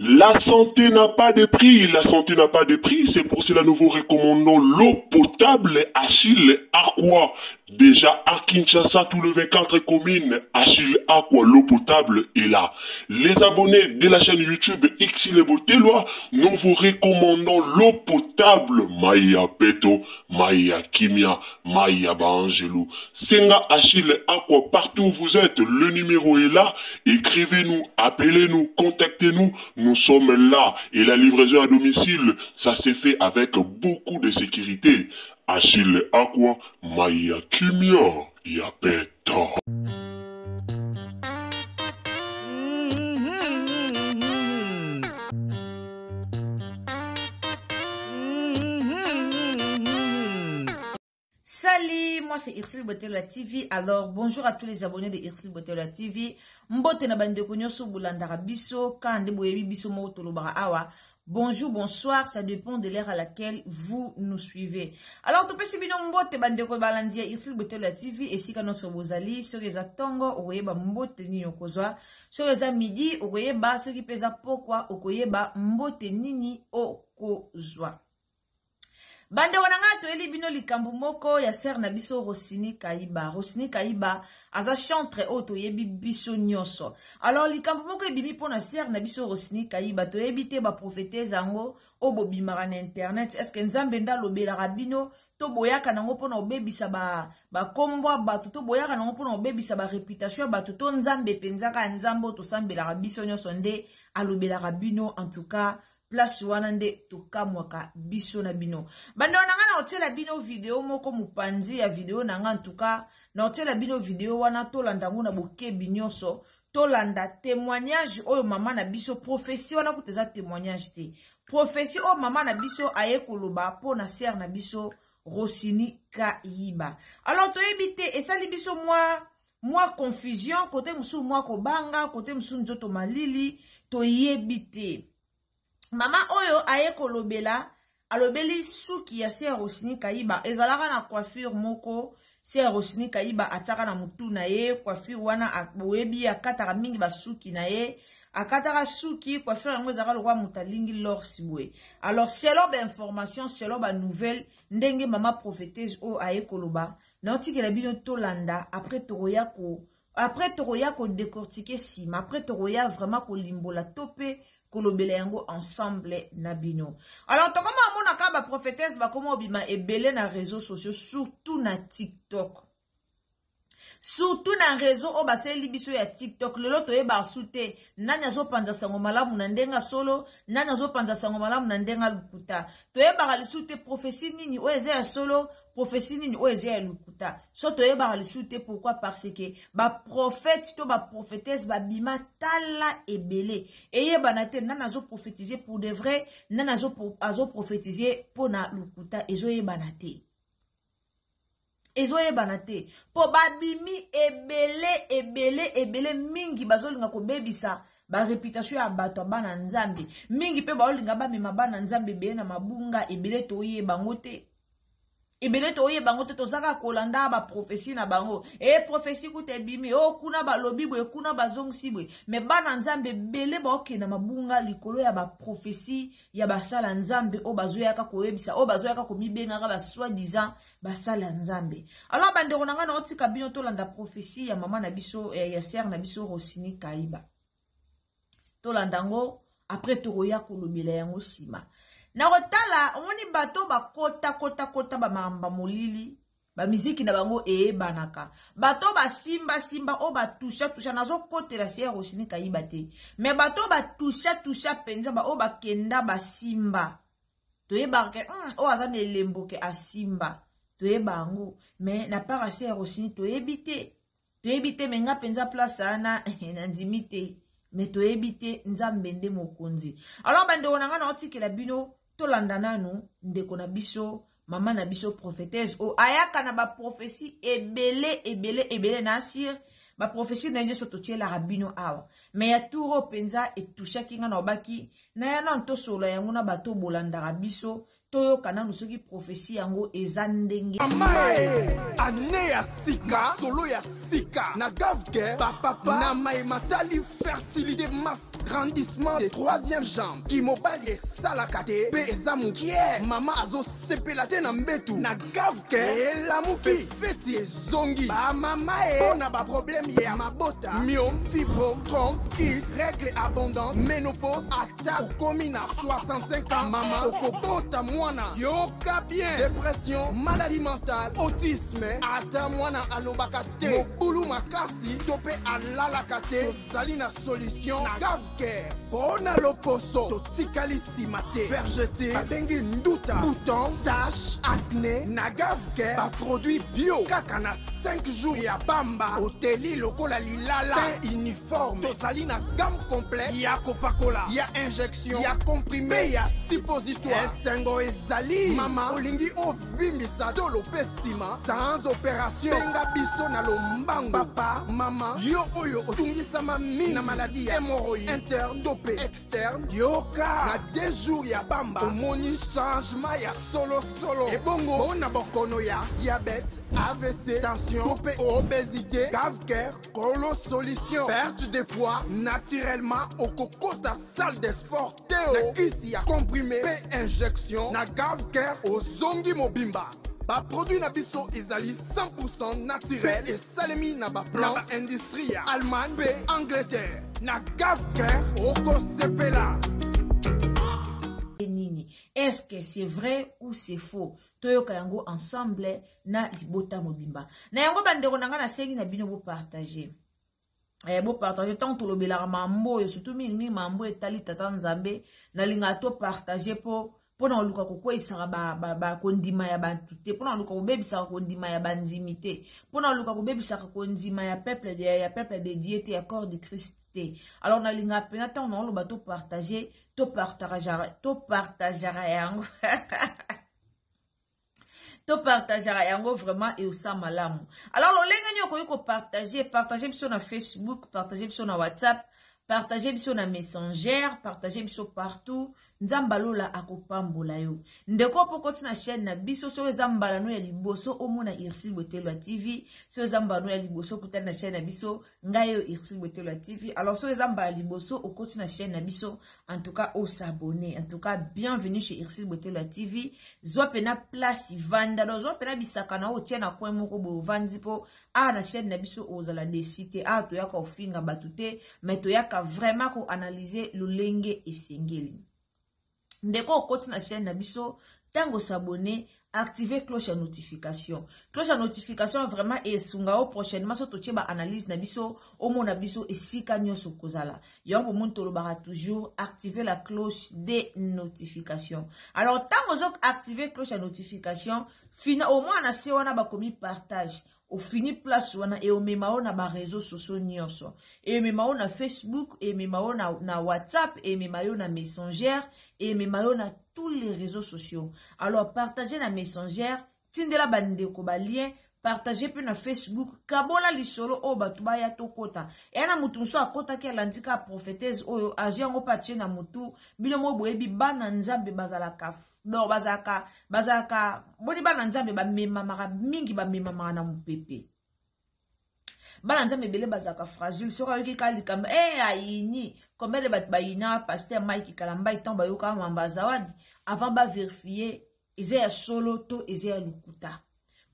La santé n'a pas de prix, la santé n'a pas de prix, c'est pour cela nous vous recommandons l'eau potable Achille Aqua. Déjà à Kinshasa, tout le 24 communes, Achille Aqua, l'eau potable est là. Les abonnés de la chaîne YouTube Xile Boteloi, nous vous recommandons l'eau potable Maya Peto, Maya Kimia, Maya Baangelou. Senga Achille Aqua, partout où vous êtes, le numéro est là. Écrivez-nous, appelez-nous, contactez-nous. Nous sommes là. Et la livraison à domicile, ça s'est fait avec beaucoup de sécurité. Achille Aqua, Maya Kimia, Yapeto. Salut, moi c'est Ursule Botelwa TV. Alors, bonjour à tous les abonnés de Ursule Botelwa TV. Mbote na bandeko nyonso bolandaka biso, kaka nde boyebi biso moko tolobaka awa. Bonjour, bonsoir, ça dépend de l'heure à laquelle vous nous suivez. Alors, topesi bino mbote bandeko balandi ya Ursule Botelwa TV, esika nyonso bozali, soki eza tongo okoyeba mbote nini okozwa, soki eza midi okoyeba, soki mpe eza pokwa okoyeba mbote nini okozwa. Bandeko na ngai, toyeli bino likambo moko ya sœur na biso Rossini Kaiba. Rossini Kaiba aza chantre oyo toyebi biso nyonso. Alors likambo moko ebimi mpo na sœur na biso Rossini Kaiba, toyebi te ba prophétesse yango oyo bobimaka na internet, est-ce que Nzambe nde alobelaka bino to boyaka nango mpona kobebisa bakombo ya bato, to boyaka nango mpona kobebisa ba réputation ya bato, to Nzambe mpenza kaka Nzambe oyo tosambelaka biso nyonso nde alobelaka bino. En tout cas place wana nde tokamwaka biso na bino. Bandeko na ngai, na otiela bino video moko mopanzi ya video na ngai. En tout cas na otiela bino video wana, tolanda yango na bokebi nyonso, tolanda témoignage oyo mama na biso, prophétie wana kuta eza témoignage te, prophétie oyo mama na biso aye koloba mpo na sœur na biso Rossini Kaiba. Alors toyebi te, esali biso mwa confusion, kote mosusu mwa kobanga, kote mosusu nzoto malili, toyebi te. Mama oyo aye kolobela, alobeli suki ya sœur Rossini Kaiba ezalaka na coiffure moko. Sœur Rossini Kaiba atiaka na mutu na ye coiffure wana, boyebi akataka mingi basuki na ye, akataka suki coiffure yango ezalaka lokola moto alingi lors boye. Alors selon ba information, selon ba nouvelle, ndenge mama prophétesse oyo aye koloba, naotikela bino tolanda. Après tokoya ko après tokoya kodécortiquer nsima, après tokoya vraiment kolimbola to mpe kolobela yango ensemble na bino. Alors tokoma amonaka baprophétesse bakoma obima ebele na réseaux sociaux, surtout na TikTok, surtout na réseau oyo basaleli biso ya TikTok. Lelo toyebaka su te nani azopanza sango malamu na ndenge solo, nani azopanza sango malamu na ndenge lokuta. Toyebaka lisusu te prophétie nini oyo eza ya solo, prophétie nini oyo eza ya lokuta. So toyebaka lisusu te. Pourquoi? Parce que baprophète to baprophétesse babima tala ebele, eyebana te nani azoprophétise pour de vrai, nani azoprophétise mpo na lokuta. Ezoyebana te, ezoyebana te, mpo babimi ebele ebele ebele. Mingi bazolinga kobebisa baréputation ya bato ya bana Nzambe, mingi mpe baolinga bamema bana Nzambe ebele na mabunga ebele. Toyeba yango te, ebele toyeba yango te. Toza kaka kolanda baprophétie na bango. E prophétie kuta ebimi o kuna, balobi boye kuna, bazongisi boye, mais bana Nzambe ebele baokende mabunga likolo ya baprophétie ya basala Nzambe oyo bazoyaka koyebisa, oyo bazoyaka komibengaka ba soi-disant basala Nzambe. Alors bandeko na ngai, naotika bino tolanda prophétie ya mama na biso, ya sœur na biso Rossini Kaiba. Tolanda yango, après tokoya kolobela yango nsima. Na kotala, omoni bato bakota kota kota bamamba molili. Bamiziki na bango eyebanaka. Bato basimbasimba oyo batushatusha, nazokotela se ya Rosini Kayiba te, me bato batushatusha mpenza, baoyo bakenda basimba, toyebaka ke oyo aza na elembo ke asimba, toyeba yango. Me na part ya se ya Rosini toyebi te, toyebi te. Me nga mpenza place wana nandimi te, me toyebi te. Nzambe nde mokonzi. Alors bandeko na nga, naotikela bino tolanda nanu ndeko na biso, mama na biso prophétesse oyo ayaka na baprophétie ebele ebele ebele. Na asire baprophétie na ye nyonso totielaka bino awa, me ya tour oyo mpenza etushaki nga na obaki na ya nanu tosolola yango na bato bolandaka biso, toyoka nanu soki prophétie yango eza ndenge. Mamae, ane ya sika, solo ya sika na Gavke, bapapa na maye matali fertilité, masse, grandissement de troisième jambe, kimobali esalaka te mpe eza mokie, mama azosepela te na mbetu, na Gavke elamuki, feti ezongi. Bamama e, mpo na baproblème ya mabota, myome, fibrome, trompe, kyste, règle abondante, ménopause, ata okomi na 65 ans, mama okobota mwana, yoka bien, dépression, maladie mentale, autisme, ata mwana alobaka te, mobulu makasi to mpe alalaka te, tozali na solution na Gavcare. Mpo na loposo, totikali nsima te, vergeture babengi nduta, bouton, tache, acné, na Gavcare baproduit bio, kaka na 5 jours ya pamba oteli lokola lilala, teint uniforme. Tozali na gamme complète ya kopakola, ya injection, ya comprimé mpe ya suppositoire. Esengo ezali, mama olingi ovimbisa tolo mpe nsima sans opération, benga biso na lombango. Papa, mama, yo oyo otungisama mingi na maladie ya hémorroïde interne to mpe externe, yoka, na 2 jours ya pamba omoni changement ya solosolo. Ebongo mpona bokono ya diabète, AVC, tension to mpe obésité, Gavcare kolo solution. Perte de poids naturellement, okokota salle de sport te o, na kisi ya comprimé mpe injection na Gavcare ozongi mobimba. Baproduit na biso ezali 100 naturel mpe esalemi na baplan na baindustrie ya Allemagne mpe Angleterre. Na Gavcare okosepela. Nini, est-ce que c'est vrai ou c'est faux? Toyoka yango ensemble na libota mobimba. Na yango bandeko na ngai, nasengi na bino bopartage, bopartage. Ntango tolobelaka mambo oyo, surtout mingimingi mambo etali tata Nzambe, nalingaka topartage mpo mpona koluka kokweyisaka bakondima ya bato te, mpona koluka kobebisaka kondima ya bandimi te, mpona koluka kobebisaka kondima ya peuple de Dieu te, ya corps de Christ te. Alors nalingaka mpena ntango naoloba topartage, topartageaka yango, topartageaka yango vraiment eosa malamu. Alors lolenge nini okoki kopartage? Partage biso na Facebook, partage biso na WhatsApp, partage biso na Messenger, partage biso partout. Nzambe alola akopambola yo. Ndeko mpo okoti na chaîne na biso, soki eza mbala no ya liboso omona Ursile Botelo ya TV, soki eza mbala no ya liboso okutani na chaîne na biso, ngai oyo Ursile Botelo ya TV, alors soki eza mbala liboso okoti na chaîne na biso, en tout cas os'abonner. En tout cas bienvenue chez Ursile Botelo ya TV. Zwa mpena place, vanda do, zwa mpena bisaka na otia na coin moko boye, ovandi, mpo awa na chaîne na biso ozala déçu te. Awa toyaka kofinga bato te, mais toyaka vraiment koanalyse lolenge esengeli. Ndeko okoti na chaîne na biso, ntango os'abonner, activer cloche ya notification. Cloche ya notification vraiment esunga yo prochainement so totie baanalyse na biso, omona biso esika nyonso kozala. Yango bomoni tolobaka toujours activer la cloche de notification. Alors ntango ozo activer cloche ya notification, fina omona na se wana bakomi partage. Ofini place wana, eomema yo na bareseau sociaux nyonso, emema yo na Facebook, emema yo na WhatsApp, emema yo na Messenger, emema yo na tous les réseaux sociaux. Alors partage na Messenger, tindela bandeko balien, partage mpe na Facebook, kabola lisolo oyo bato baya tokota. Eya na motu mosusu akotaki, alandi kaka prophétese oyo, azwi yango mpe atie na motu. Bino mo boyebi bana Nzambe bazalaka, donc bazalaka boni, bana Nzambe bamemamaka mingi, bamemamaka na mopepe. Bana Nzambe ebele bazalaka fragile. Soki ayoki kaka likambo e ayini, combien de bato bayina pasteur Mike Kalambai ntango bayokaka mamba Zawadi, avant baverifie eza ya solo to eza ya lokuta?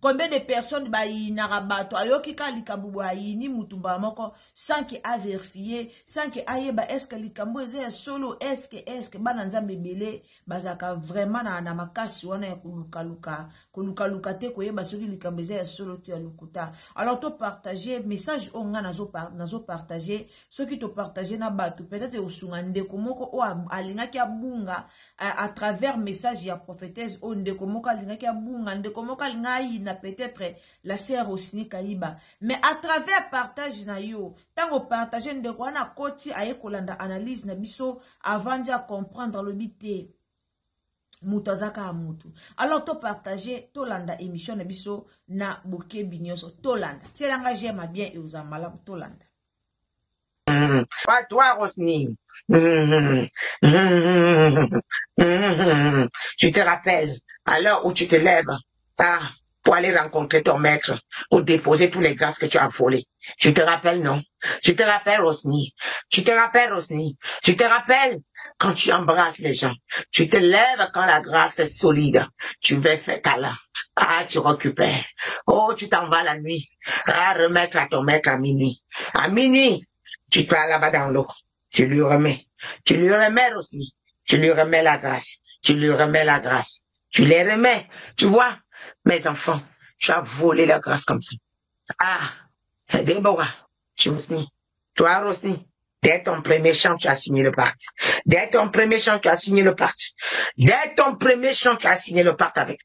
Combien de personnes bayinaka bato, ayoki kaka likambo boye ayini mutu mbala moko sans que averifie, sans que ayeba est-ce que likambo eza ya solo, est-ce que est-ce que bana Nzambe ebele bazalaka vraiment na makasi wana ya kolukaluka, kolukaluka te koyeba soki likambo eza ya solo to ya lokuta. Alors to partager message oyo nga nazo partager, soki to partager na bato peut-être osunga ndeko moko oyo alingaki abunga à travers message ya prophétesse oyo ndeko moko alingaki abunga, ndeko moko alinga ayina peut-être la sœur Rosny Kayiba, mais à travers partage na yo, tango partager ndeko wana koti aye kolanda analyse na biso avant ya comprendre lobi te mutu azaka mutu. Alors to partager, to landa émission na biso na bokebi nyonso, to landa tielanga j'aime bien et oza malamu, to landa. Pas toi, Rosny. Tu te rappelles, à l'heure où tu te lèves, ah, pour aller rencontrer ton maître, pour déposer toutes les grâces que tu as volées. Tu te rappelles, non? Tu te rappelles, Rosny? Tu te rappelles, Rosny? Tu te rappelles quand tu embrasses les gens? Tu te lèves quand la grâce est solide. Tu vas faire câlin. Ah, tu récupères. Oh, tu t'en vas la nuit. Ah, remettre à ton maître à minuit. À minuit, tu pars là-bas dans l'eau. Tu lui remets. Tu lui remets, Rosny. Tu lui remets la grâce. Tu lui remets la grâce. Tu les remets. Tu vois, mes enfants, tu as volé la grâce comme ça. Ah, Déborah, tu Rosny. Toi, Rosny, dès ton premier chant, tu as signé le pacte. Dès ton premier chant, tu as signé le pacte. Dès ton premier chant, tu as signé le pacte avec.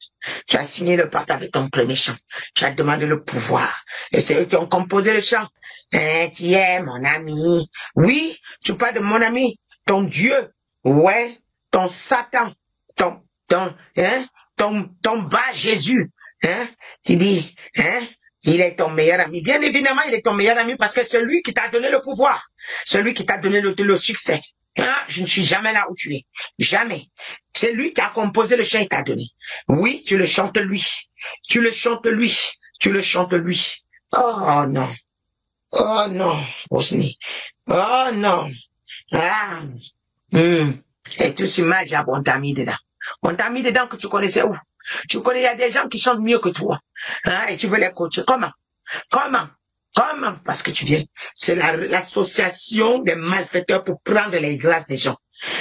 Tu as signé le pacte avec ton premier chant. Tu as demandé le pouvoir. Et c'est eux qui ont composé le chant. Hein, tu es mon ami. Oui, tu parles de mon ami, ton Dieu. Ouais, ton Satan, ton bas Jésus. Hein, tu dis, hein, il est ton meilleur ami. Bien évidemment, il est ton meilleur ami parce que c'est lui qui t'a donné le pouvoir. Celui qui t'a donné le succès. Hein, je ne suis jamais là où tu es. Jamais. C'est lui qui a composé le chant et t'a donné. Oui, tu le chantes lui. Tu le chantes lui. Tu le chantes lui. Oh non. Oh non, Rosny. Oh non. Ah. Et tout ce match, on t'a mis dedans. On t'a mis dedans que tu connaissais où? Tu connais, il y a des gens qui chantent mieux que toi. Hein, et tu veux les coacher. Comment? Comment? Comment? Parce que tu viens. C'est l'association des malfaiteurs pour prendre les grâces des gens.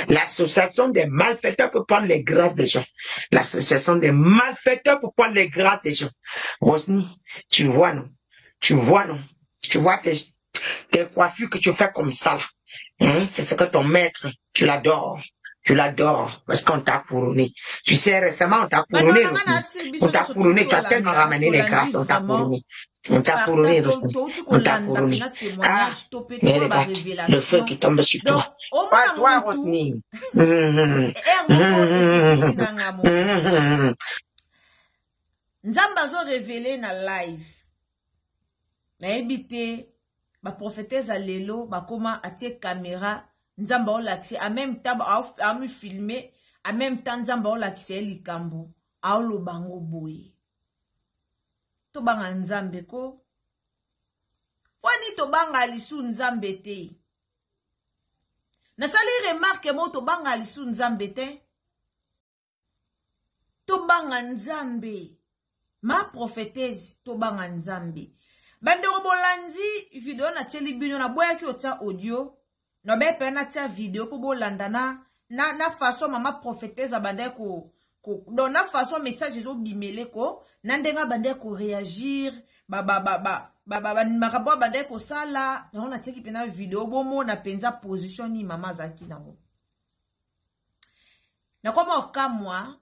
L'association des malfaiteurs pour prendre les grâces des gens. L'association des malfaiteurs pour prendre les grâces des gens. Rosny, tu vois, non? Tu vois, non? Tu vois tes coiffures que tu fais comme ça, là. Hein? C'est ce que ton maître, tu l'adores. Tu l'adores parce qu'on t'a couronné. Tu sais, récemment, on t'a couronné, Rosny. On t'a couronné, tu as tellement ramené les grâces, on t'a couronné. On t'a couronné, Rosny. On t'a couronné. Ah, mais regarde, le feu qui tombe sur toi. Pas toi, Rosny. Nzambe azo révélé na live. Nayebi te, ba prophétesse lelo, ba koma atie caméra, Nzambe olakisi, en même temps a mi filmer, en même temps Nzambe olakisi likambo, aoloba ngo boye. Tobanga Nzambe ko. Pwani tobanga lisu Nzambe te. Nasali remarque mo tobanga lisu Nzambe te. Tobanga Nzambe. Ma prophétesse tobanga Nzambe. Bandeko bolandi video na tieli bino na boyaki otia audio. No be pe na tia video po bolanda na façon mama prophétesse abanda ko donc na façon message ezo bimele ko na ndenga banda ko réagir ba ba ba ba ba ba makambo banda ko sala na ona tiaki pe na video bomo na penza position ni mama zaki nango. Na koma okamwa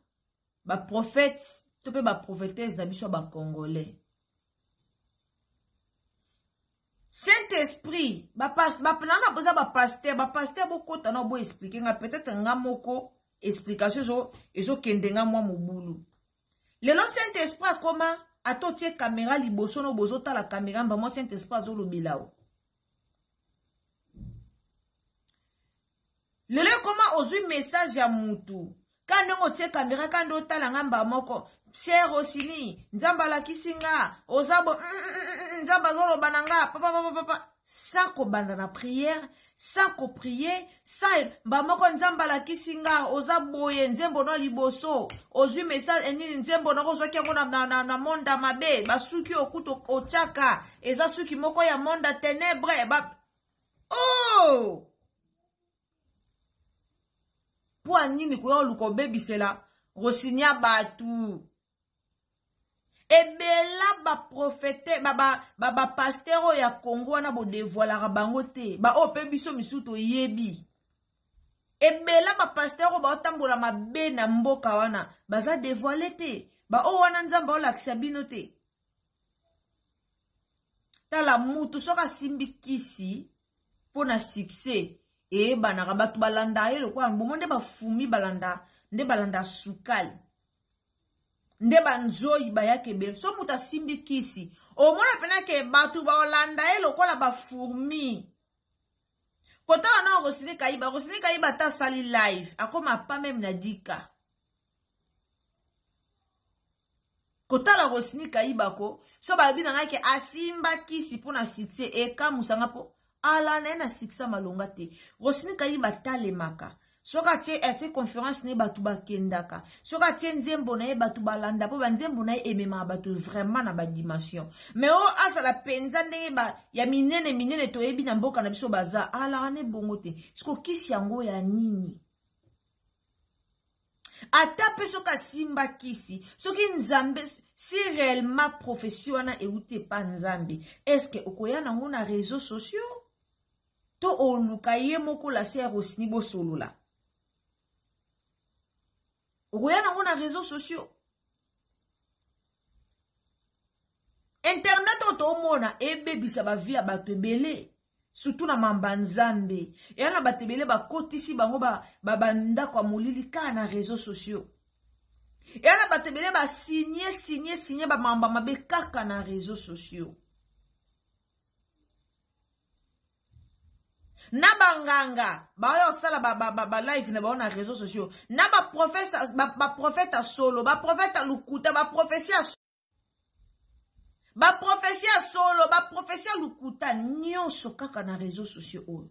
ba prophète to pe ba prophétesse na biso ba congolais. Saint-Esprit, ba nana boza ba pasteur bokota na bo expliquer nga peut-être nga moko explication zo ezo kende nga mwa mobulu. Lelo Saint-Esprit akoma atotie caméra liboso no bozota la caméra mba moi Saint-Esprit azolobela o. Lelo koma ozwi message ya mutu. Kando ngotie caméra kando otala nga mba moko. Sœur Rosny, Nzambe alakisi nga, ozabo Nzambe azoloba na nga, papa papa papa. Sans kobanda na prière, sans koprier, sans mba moko Nzambe alakisi nga oza boye, nzembo no liboso ozwi message eh, nini nzembo noko ozwaki yango na, na, na, na monde ya mabe, basuki okuta otiaka eza suki moko ya monde ya tenebre ba... oh! Mpo ya nini koya oluka obebisela Rosinia bato ebela? Baprofete, bapaster oyo ya Congo wana, bodevoilaka bango te, baoyo mpe biso misusu toyebi ebela. Bapaster oyo baotambola mabe na mboka wana baza devoile te, baoyo wana Nzambe aolakisa bino te. Tala, mutu soki asimbi kisi mpo na succès, eyebanaka, bato balanda ye lokola bomo nde bafumi balanda, nde balanda sukali, nde banzoi bayaka ebele. So moto asimbi kisi, omona mpena ke bato baolanda ye lokola bafourmi. Kotala na Rosini Kayiba, Rosini Kayiba ata asali live, akoma pa meme na dika. Kotala Rosini Kayiba ko, so balobi na ngai ke asimba kisi mpo na succès, ekamusanga mpo ala na ye na succès malonga te. Rosini Kayiba talemaka, soki atie conférence na ye, bato bakendaka. Soki atie nzembo na ye, bato balanda, mpo banzembo na ye ememaka bato vraiment na badimension. Mais oyo azala mpenza ndenge ya minene minene toyebi na mboka na biso, baza alaka ne bongo te. Siko kisi yango ya nini? Ata mpe soki asimba kisi, soki Nzambe, si réellement prophétie wana euti epa Nzambe, est-ce okoya nango na réseaux sociaux to oluka ye moko la sœur Rosini bosolola? Okoya nango na réseaux sociaux? Internet oyo toomona ebebisa bavie ya bato ebele, surtout na mamba Nzambe. Eya na bato ebele bakotisi bango bandako ya molili kaka na réseaux sociaux. Eya na bato ebele basigne signe signe bamamba mabe kaka na réseaux sociaux. Na banganga baoya kosala balive na bango na réseaux sociaux, na baprofete ya solo, baprofete ya lokuta, baprofesi ya baprofesi ya solo, baprofesi ya lokuta, nyonso kaka na réseaux sociaux oyo.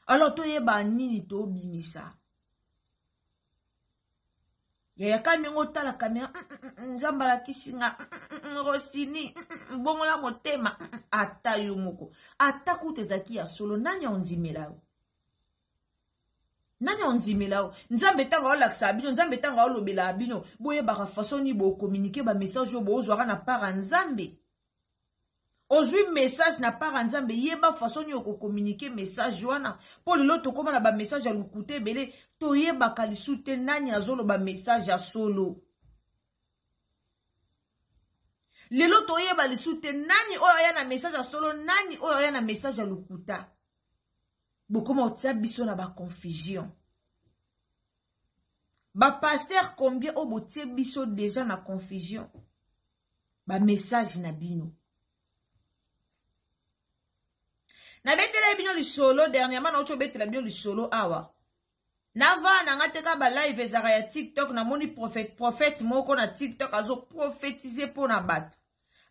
Alors toyeba nini tobimisa. Yayaka ndenge otala kamera, Nzambe alakisi nga Rosini, bongola motema. Ata yo moko, ata kutu ezalaki ya solo, nani aondimela yo? Nani ondimela yo? Nzambe ntango aolakisaka bino, Nzambe ntango aolobelaka bino, boyebaka façon nini bokomunike bamessage oyo bozwaka na part ya Nzambe. Ozwi message na part ya Nzambe, yeba façon nini okokomunike message wana, mpo lelo tokóma na bamessage ya lokuta ebele, toyebaka lisu te nani azoloba message ya solo. Lelo toyeba lisu te nani oyo aya na message ya solo, nani oyo aya na message ya lokuta. Bokoma otia biso na baconfusion. Bapaster combien oyo botie biso deja na confusion, bamessage na bino? Nabetela bino lisolo dernièrement, nauti obetela bino lisolo awa. Navaa na nga te kaka balive ezalaka ya TikTok. Namoni prophète moko na TikTok azoprofetize mpo na bato,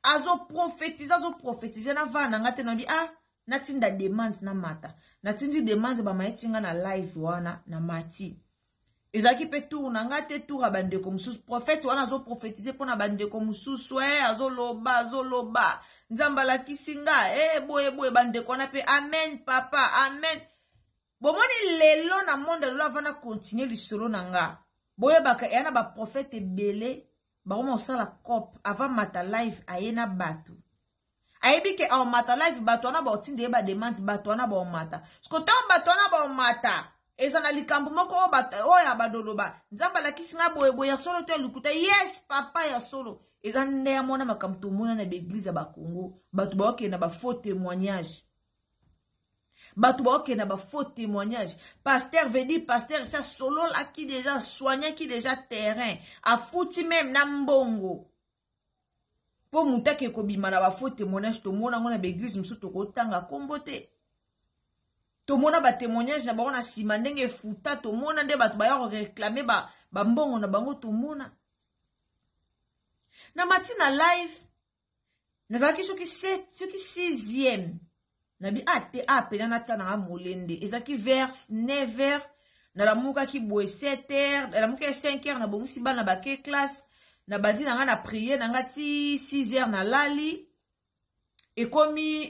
azoprofetize, azoprofetize. Navaa na nga te, nabi ah, natinda demande, namata. Natindi demande, bamayeti nga na live wana. Na mati, ezalaki mpe tour na nga te, tour ya bandeko mosusu. Prophète wana azoprofetize mpo na bandeko mosusu, e azoloba, azoloba: "Nzambe alakisi nga e boye boye." Bandeko wana mpe: "Amen papa, amen." Bomoni lelo na monde lelo, avant na continue lisolo na nga, boyebaka eya na baprofete ebele bakoma kosala cop. Avant mata live, aye na bato, ayebi ke aomata live, bato wana baotinda ye bademande, bato wana baomata. Siko ntango bato wana baomata, eza na likambo moko oyo ya badoloba: "Nzambe alakisi nga boyeboye." Ya solo to ya lokuta? Yes papa, ya solo. Eza nde ya mona makambo tomona na baeglize ya Bakongo. Bato baokende na bafaux témoignage, bato baokende na bafaux témoignage. Pasteur veut dire pasteur esi asololaki déjà, asoignaki déjà terrain, afuti meme na mbongo mpo moto ake kobima na bafaux témoignage. Tomona yango na baeglize mosusu, tokotanga nkombo te. Tomona batémoignage na bango na nsima ndenge efuta, tomona nde bato baya koreklame bambongo na bango. Tomona na mati na live, nazalaki soki 7, soki 6e. Nabi a te a pena natia na nga molende. Ezalaki vers 9 heures, nalamukaki boye 7 heures, nalamukaki 5 heures, nabongisi bana bake classe, nabandi na nga na prier na nga ti 6 heures nalali. Ekomi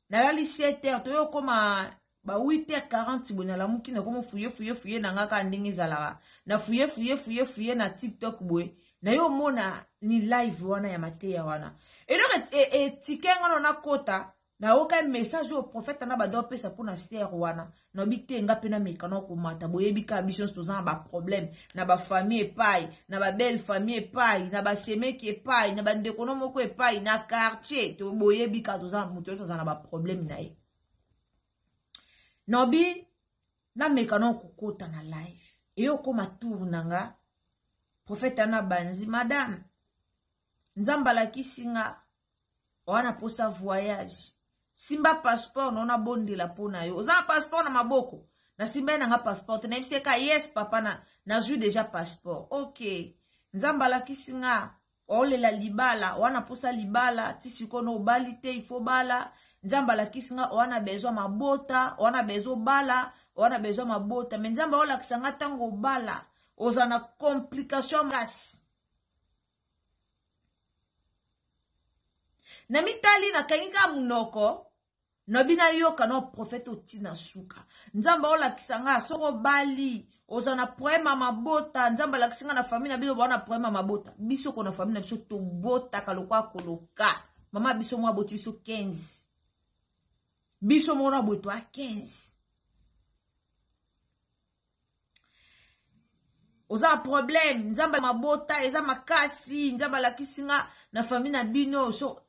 nalali 7 heures, toyo koma ba 8 heures 40 boye nalamuki, nakomi fuye fuye fuye na nga kaka ndenge ezalaka. Na fuye fuye fuye fuye na TikTok boye, nayo omona ni live wana ya mateya wana. Eloko etike nga na nakota, nayoka message oyo prophète na bando apesa mpona sœur wana. Nayebi te, nga mpe nameka na komata. Boyebi kaka biso nyonso toza na baproblème na bafamille epai, na babelle famille epai, na basemeki epai, na bandeko no moko epai, na quartier. Boyebi kaka toza moto nyonso aza na baproblème na ye. Nabi nameka na kokota na live, eyo okoma tour na nga. Prophète ana banzi, madame, Nzambe alakisi nga wana posa voyage, simba passeport na nabondela mpo na yo. Oza na passeport na maboko? Nasimba ye na nga passeport te, nayebisi ye ka yes papa, na nazwi deja passeport. Ok, Nzambe alakisi nga olela libala wana, posa libala ti sikoyo na obali te, ifo bala. Nzambe alakisi nga wana besoin mabota, wana besoin obala, wana besoin mabota. Me Nzambe aolakisa nga ntango obala oza na complication makasi. Na mitali, nakangi kaka monoko, nabi nayoka na prophète otina suka. Nzambe aolakisa nga soki obali oza na problème ya mabota. Nzambe alakisi nga na famille na biso baza na problème ya mabota. Biso ko na famille na biso tobotaka lokola koloka. Mama biso moko aboti biso 15, biso moko na boye toa 15. Oza na problème, Nzambe mabota eza makasi. Nzambe alakisi nga na famille na bino so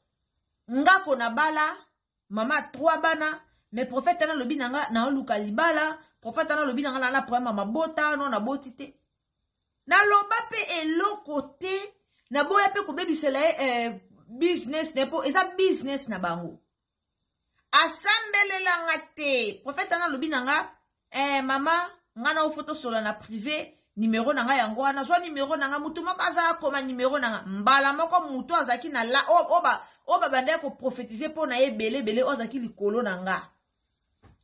ngako na bala mama 3 bana. Mais prophète ana alobi na nga naoluka libala. Prophète ana alobi na nga na problème ya mabota, no naboti te. Naloba mpe eloko te, naboya mpe kobebisela ye business na ye, mpo eza business na bango. Asambelelanga te. Prophète ana alobi na nga mama, nga na ofo tosola na privé, numero na nga yango wana, zwa numero na nga. Mutu moko aza akoma numero na nga mbala moko. Mutu azalaki na la oyo babandaki koprophétise mpo na ye ebele ebele, oyo azalaki likolo na nga,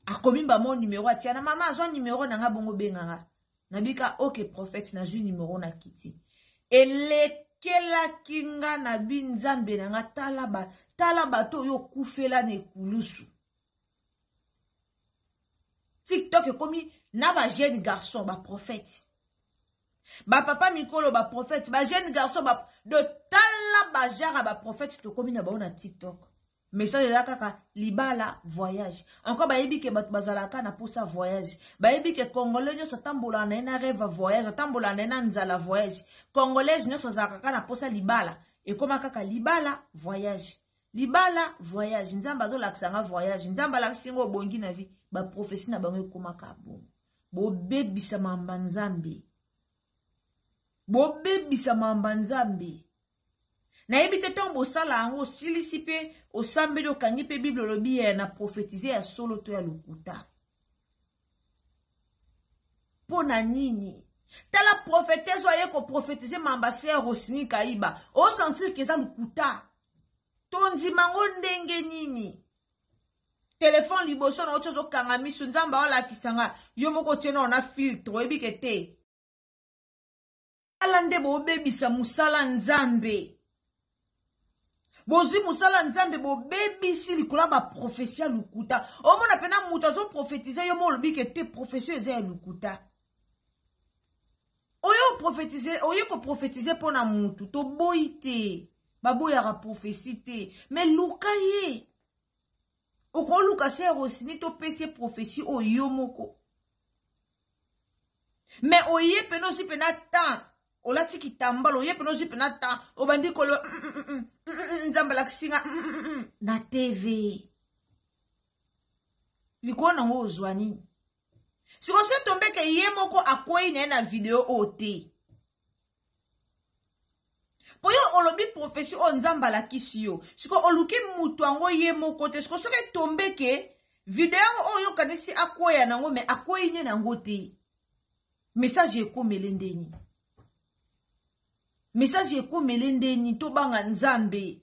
akomi bamo numero atia na mama, azwa numero na nga, bongo benga nga. Nabika ok prophète, nazwi numero na kiti. Elekelaki nga na bi Nzambe na nga, tala ba, tala bato oyo okufela na ekulusu. TikTok ekomi na ba jeune garçon ba prophète, ba papa mikolo ba prophète, ba jeune garçon ba de tala ba genre ba prophète tokomi na bango na TikTok. Message eza kaka libala, voyage. Encore bayebi ke bato bazalaka na posa voyage, bayebi ke congolais nyonso atambolaka na ye na rêve voyage, atambolaka na ye na nzala voyage. Congolaise nyonso azalaka kaka na posa libala. Ekoma kaka libala, voyage, libala, voyage. Nzambe azolakisa nga voyage, Nzambe alakisi ngo obongi na vie. Baprofesi na bango ekomaka bongo. Bobebisa mamba Nzambe, bobebisa mamba Nzambe. Nayebi te ntango bosala yango, osilisi mpe osambeli, okangi mpe Bible, olobi ya na prophétise ya solo to ya lokuta. Mpo na nini? Tala prophétesse oyo aye koprophétise mamba sœur Rosini Kaiba, osentir ke eza lokuta. Tondima yango ndenge nini? Telefone liboso na oti, ozokanga miso, Nzambe aolakisa nga, yo moko otie nao na filtre, oyebi ke te. Tala nde bobebisa mosala Nzambe. Bozwi mosala Nzambe, bobebisi likolo ya baprofesi ya lokuta. Omona mpena moto azoprofetize, yo mo olobi ke te, profesi eza ya lokuta. Oyo prophétiser, oye koprofetize mpo na motu, toboyi te, baboyaka profesi te, me luka ye. Okoluka se Rosini, topesi ye profesi oyo yo moko. Me oye pene ozwi pena temps, olati kitambala, oye pene ozwi pena temps, obandi koloba Nzambe alakisi nga na TV likolo nango, ozwa nini? Sikoyo se tombeke ye moko akwei na ye na video oyo te, po yo olobi prophétie oyo Nzambe alakisi yo. Sikoyo oluki mutu yango ye moko te. Sikoyo soki etombeke video yango oyo okanisi akweya nango, me akwei ne nango te, message ekomele ndeni? Message ekomele ndeni? Tobanga Nzambe.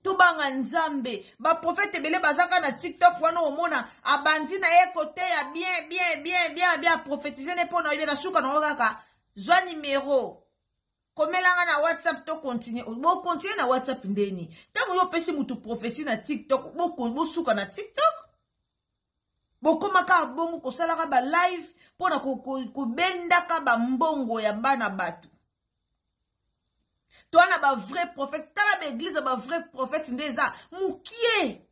Tobanga Nzambe. Ba prophète ebele bazaka na TikTok wana omona abandi na ye koteya bien bien bien bien bien prophétiser ne pona ye na suka na kaka zwa numero komela nga na WhatsApp to continuer. Bo continuer na WhatsApp ndeni. Tango yo opesi mutu prophétie na TikTok, bo bosuka na TikTok. Bokoma kaka bongo kosalaka ba live pona kobendaka ba mbongo ya bana bato. Toi na ba vrai prophète, tala ba église ba vrai prophète nde eza mukie.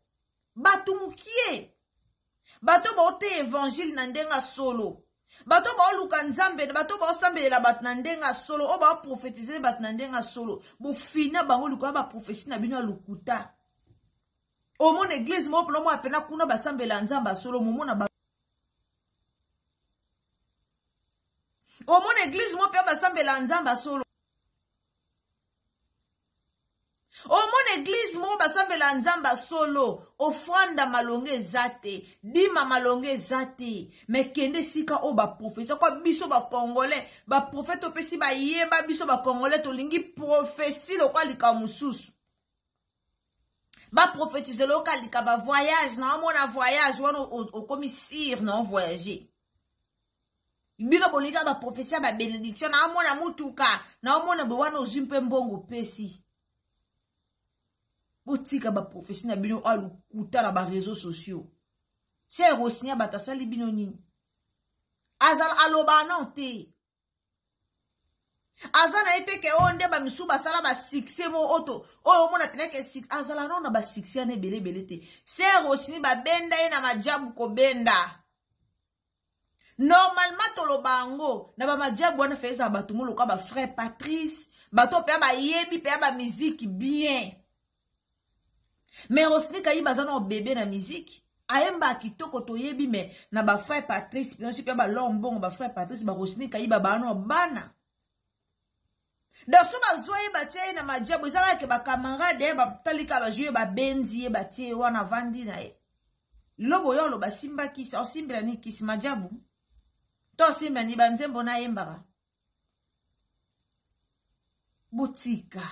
Bato mukie. Bato ba ote évangile na ndenga solo. Bato ba oluka Nzambe, bato ba osambelela bato na ndenga solo, o ba prophétiser bato na ndenga solo. Bofina bango luka ba prophétie na bino ya lokuta. Omona église moko pona mwa pena kuna basambela Nzambe solo, momona ba Omona église moko pe basambela Nzambe solo. Omona église moko basambela Nzambe solo, offrande malonga eza te, dima malonga eza te. Mais kende sika oyo ba prophétie kwa biso ba congolais, ba prophète opesi ba yeba biso ba congolais tolingi prophétie lokwa likambo mosusu. Ba prophétise loka lika ba voyage na omona voyage wana okomi sûr na voyager. Bino bolinga ba prophétie ba bénédiction na omona mutuka na omona bo wana ozwi mpe mbongo pesi. Botika ba prophétie na bino oyo lokuta na ba réseaux sociaux. Se Rosinia bato asali bino nini? Azala aloba non te. Aza na ye te ke oyo nde ba misusu basala ba succès mo oto oyo omona tena ke succès azala non na ba succès wana ebele ebele te. Se Rosini babenda ye na majabu kobenda. Normalement toloba yango na ba majabu wana fe ezala bato mo lokola ba frère Patrice, bato mpe bayebi mpe ba musique bien. Mais Rosini Kayiba aza na bébé na musique. Ayemba kitoko toyebi mais na ba frère Patrice, bien sûr, ba l'homme bon ba frère Patrice ba Rosini Kayiba ba no bana. Donc so bazwa ye batie ye na majabu ezalaka ke ba camarade ye batalika ba jouer ba benzi ye batie ye wana vandi na ye. Lobo yo oloba simba kisi, osimbela ni kisi majabu. To osimbela ni ba nzembo na yembaka. Botika.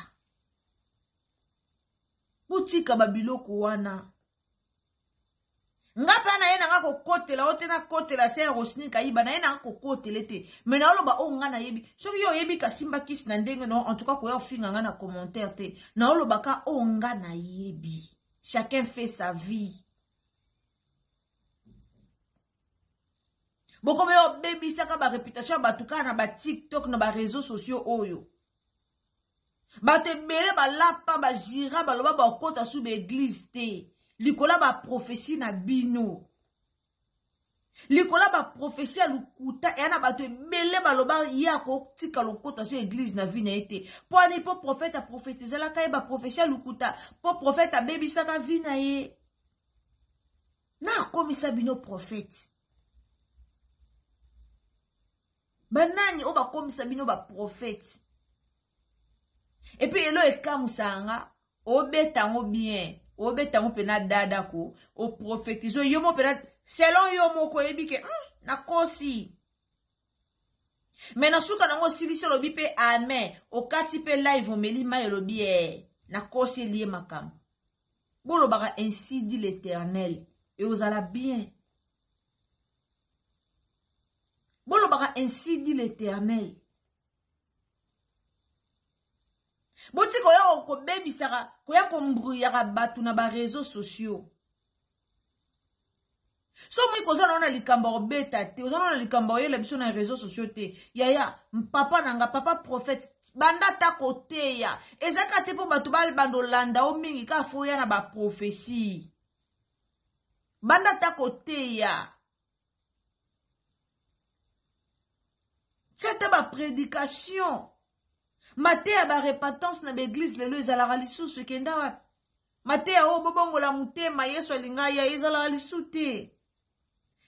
Botika ba biloko wana. Nga pa na ye nanga kokotela o te na kotela se Rosini Kayiba na ye nanga kokotele te. Mais na oloba o nga nayebi. Soki yo oyebi kasimba kisi na ndenge no en tout cas koya ofinga nga na commentaire te. Na oloba ka o nga nayebi. Chacun fait sa vie. Bokomi obebisaka ba réputation ya bato kaka na ba TikTok na ba réseaux sociaux oyo. Bato ebele balapa ba jira baloba bakota sous ba église te. Likola ba prophétie na bino. Likola ba prophétie ya lokuta eya na bato ebele baloba ye akotika lokota sur église na vie na ye te. Po ani po prophète a prophétiselaka ye ba prophétie ya lokuta, po prophète abebisaka vie na ye. Na akomisa bino prophète. Banani oyo bakomisa bino ba prophète. Et puis elo ekamusaka nga, obeta yango bien, obeta yango pena dada ko, o prophétise yo mo pena selon yo moko oyebi ke nakosi. Mais na suka nango osilisi olobi pe amen, okati pe live omeli mai olobi nakosi elie makambo. Bolobaka ainsi dit l'Éternel et ozala bien. Bolobaka ainsi dit l'Éternel. Boti koya kobebisaka, koya kombruyaka bato na ba réseaux sociaux. So moi koza na likambo obeta te, oza na likambo oyela biso na réseaux sociaux te. Yaya, papa nanga, papa prophète, banda ta koteya. Ezaka te po bato ba bando landa o mingi ka foya na ba prophétie. Banda ta koteya. Tia ba prédication. Mateya ba repentance na ba église lelo ezalaka lisusu ekenda wapi? Mateya oyo bobongola motema Yesu alinga ya ezalaka lisusu te.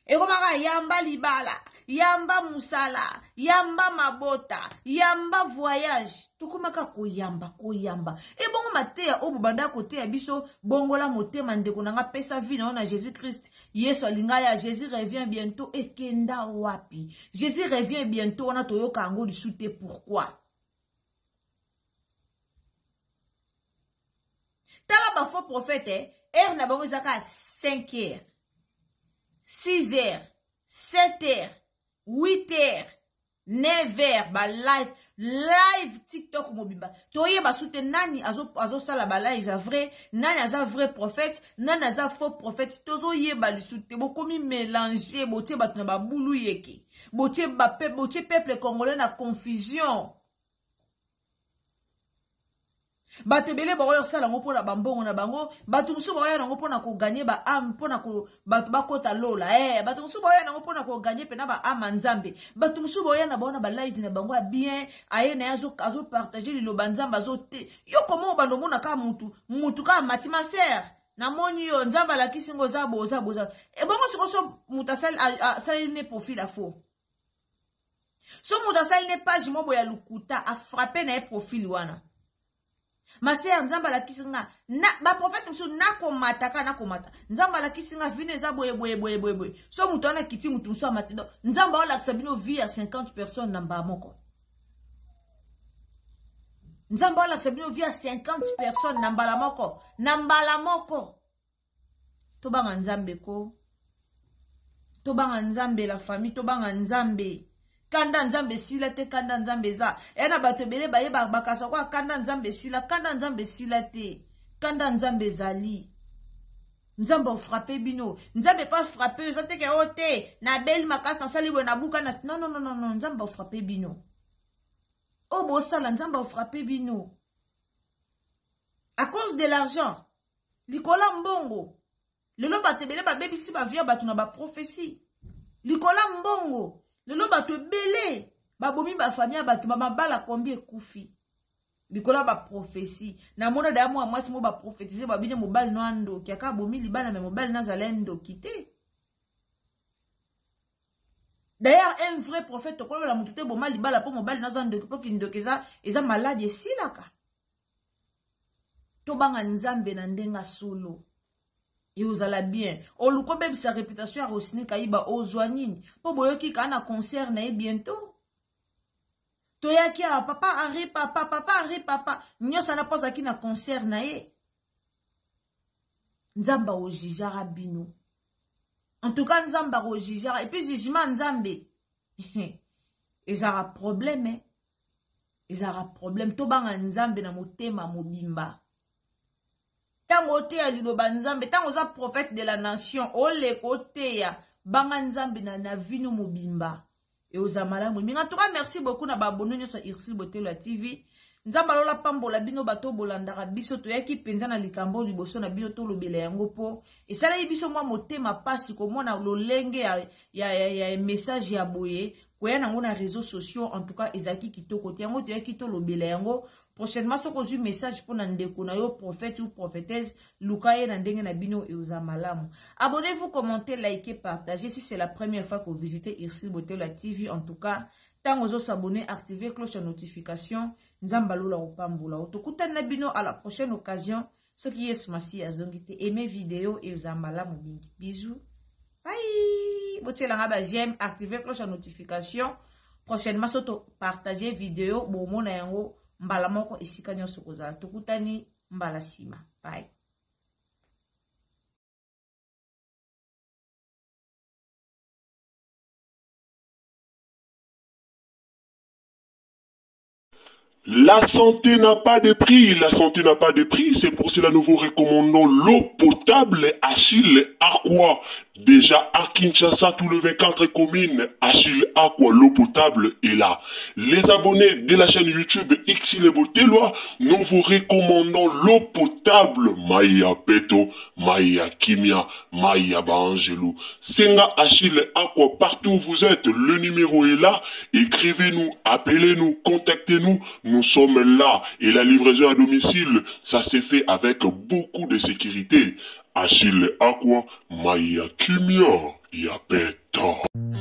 Ekomaka yamba libala, yamba musala, yamba mabota, yamba voyage. Tokomaka koyamba, koyamba. Ebongo mateya oyo bobanda koteya biso bongola motema ndeko nanga pesa vie na yo na Jésus-Christ. Yesu alinga ya Jésus revient bientôt ekenda wapi? Jésus revient bientôt wana toyoka yango lisusu te pourquoi? Tala ba faux prophète, eh, heure na bango ezaka 5 heures, 6 heures, 7 heures, 8 heures, 9 heures, ba live, live TikTok mobimba. Toyeba su te nani azosala ba live ya vrai, nani aza vrai prophète, nani aza faux prophète. Tozoyeba lisu te, bokomi mélanger, botie bato na babulu yeke. Botie ba botie peuple congolais na confusion. Bato ebele bakoya kosala yango mpona bambongo na bango, bato mosusu bakoya nango mpona koganye ba ame, mpona bato bakota lola. Bato mosusu bakoya nango mpona koganye mpena ba ame ya Nzambe. Bato mosusu bakoya na bango na ba live na bango ya bien, aye na ye azopartage liloba Nzambe azote. Yo koma obanda omona kaka mutu, mutu kaka mati ma sœur. Namoni yo Nzambe alakisi ngo oza boza boza. Ebongo sikoyo so mutu asaleli ne profil ya faux. So moto asali ne page moko ya lokuta, a frappe na ye profil wana. Ma sœur, Nzambe alakisi nga na ba prophète mosusu nakomata kaka nakomata. Nzambe alakisi nga vino eza boye boye boye boye boye. So moto wana kiti moto mosusu amati. Donc Nzambe aolakisa bino vie ya 50 personnes na mbala moko. Nzambe aolakisa bino vie ya 50 personnes na mbala moko. Na mbala moko. Tobanga Nzambe ko. Tobanga Nzambe la famille, tobanga Nzambe. Kanda Nzambe esila te, kanda Nzambe eza. Eya na bato ebele baye bakasa kwa kanda Nzambe esila, kanda Nzambe esila te. Kanda Nzambe ezali. Nzambe ofrappe bino. Nzambe pa frappe, eza te ke o te, na beli makasi nasali boye na buka na non non non non, Nzambe ofrappe bino. O bosala Nzambe ofrappe bino. À cause de l'argent. Likola mbongo. Lelo bato ebele babebisi ba vie ya bato na ba prophétie. Likola mbongo. Lelo bato ebele babomi ba famille ya bato, ba mabala kombi ekufi. Likola ba prophétie. Namona daya mwa mwasi mo ba prophétiser ba bine mobali no andoki aka abomi libala me mobali nazala ndoki te. D'ailleurs, un vrai prophète okolola moto te boma libala po mobali naza ndoki po kindoki eza eza malade esilaka. Tobanga Nzambe na ndenga solo. Et ozala bien. Oluko bebisa réputation ya Rosine Kayiba ozwa nini? Po boyoki ka na concert na ye bientôt. Toyaki awa papa Henri papa papa Henri papa nyonso na posa ki na concert na ye. Nzambe ojijara bino. En tout cas Nzambe akojijara et puis jugement Nzambe ezara problème eh? Ezalaka problème. Tobanga Nzambe na motema mobimba. Tango oteya liloba Nzambe, tango oza prophète de la nation, oleka oteya, banga Nzambe na vino mobimba. Et oza malamu mingi. En tout cas, merci beaucoup na ba abonnés nyonso ya Ursule Botelo ya TV. Nzambe alola pambola bino bato bolandaka biso, toyaki penza na likambo liboso na bino tolobela yango po esalaki biso mwa motema pasi komona lolenge ya message ya boye koya nango na réseaux sociaux. En tout cas ezalaki kitoko te, yango toyaki tolobela yango. Prochainement soki ozwi message mpona ndeko na yo prophète ou prophétesse, luka ye na ndenge na bino e oza malamu. Abonnez-vous, commentez, likez, partagez si c'est la première fois que vous visitez Ursule Botelo ya TV. En tout cas tango ozo s'abonner, activer cloche ya notification. Nzambe alola kopambola. Tokutani na bino à la prochaine occasion. Soki Yesu Masiya azongi te, aimez vidéo e oza malamu mingi. Bisous. Bye. Botielanga ba j'aime, activer cloche ya notification. Prochainement soto partager vidéo, bomona yango mbala moko esika nyonso kozala. Tokutani mbala sima. Bye. La santé n'a pas de prix, la santé n'a pas de prix, c'est pour cela nous vous recommandons l'eau potable Achille Aqua. Déjà à Kinshasa, tout le 24 communes, Achille Aqua, l'eau potable est là. Les abonnés de la chaîne YouTube Ursule Botelo, nous vous recommandons l'eau potable Maya Peto, Maya Kimia, Maya Bangelou. Senga Achille Aqua, partout où vous êtes, le numéro est là. Écrivez-nous, appelez-nous, contactez-nous, nous sommes là. Et la livraison à domicile, ça s'est fait avec beaucoup de sécurité. Achille Aqua, Maya Kimia, Yapeto.